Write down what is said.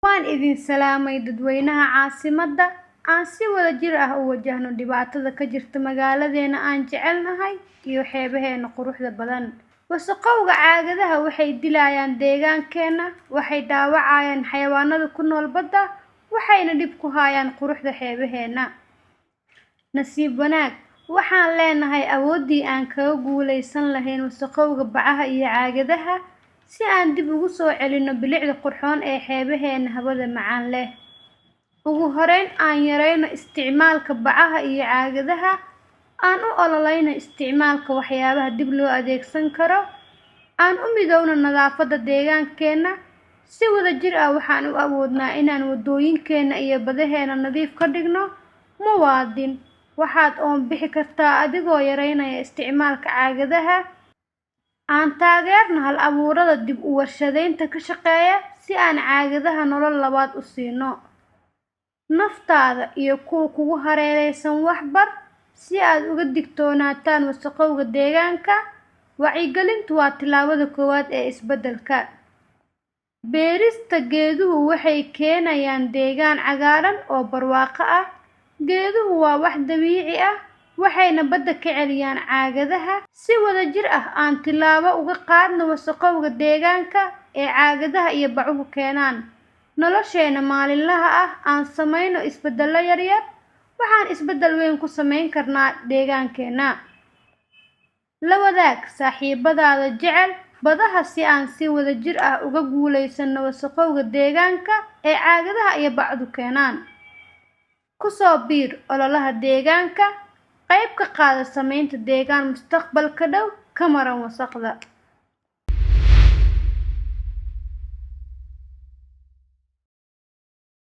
Waan idin salaamay dadweynaha caasimadda, aan si wadajir ah u wajahno dhibaatada ka jirta magaaladeena aan jecelnahay iyo xeebaheena quruxda badan. Wasakhowga caagadaha waxay dilayaan deegaankeena, waxay dhaawacayaan xayawaanada ku nool badda, waxayna dhib ku hayaan quruxda xeebaheena. Nasiib wanaag, waxaan leenahay awooddii aan kaga guuleysan lahayn wasakhowga bacaha iyo caagadaha si aan dib ugu soo celinno bilicda qurxoon ee xeebaheena hawada macaan leh. Ugu horreyn, aan yareyno isticmaalka bacaha iyo caagadaha, aan u ololeyno isticmaalka waxyaabaha dib loo adeegsan karo, aan u midowno nadaafadda deegaankeena. Si wadajir ah waxaan u awoodnaa inaan waddooyinkeena iyo badaheena nadiif ka dhigno. Muwaadin, waxaad oon bixi kartaa adigoo yareynaya isticmaalka caagadaha. Aan taageerno hal-abuurada dib u warshadaynta ka shaqeeya si aan caagadaha nolol labaad u siino. Naftaada iyo kuwa kugu hareeraysan wax bar si aad uga digtoonaataan wasakhowga deegaanka. Wacyigelintu waa tallaabada koowaad ee isbeddelka. Beerista geeduhu waxay keenayaan deegaan cagaaran oo barwaaqo ah. Geeduhu waa wax dabiici ah, waxayna badda ka celiyaan caagadaha. Si wadajir ah aan tallaabo uga qaadno wasakhowga deegaanka ee caagadaha iyo bacuhu keenaan. Nolosheena maalinlaha ah aan samayno isbeddello yaryar, waxaan isbeddel weyn ku samayn karnaa deegaankeena. La wadaag saaxiibadaada jecel badaha si aan si wadajir ah uga guuleysanno wasakhowga deegaanka ee caagadaha iyo bacdu keenaan. Ku soo biir ololaha deegaanka, qayb ka qaado samaynta deegaan mustaqbalka dhow ka maran wasakhda.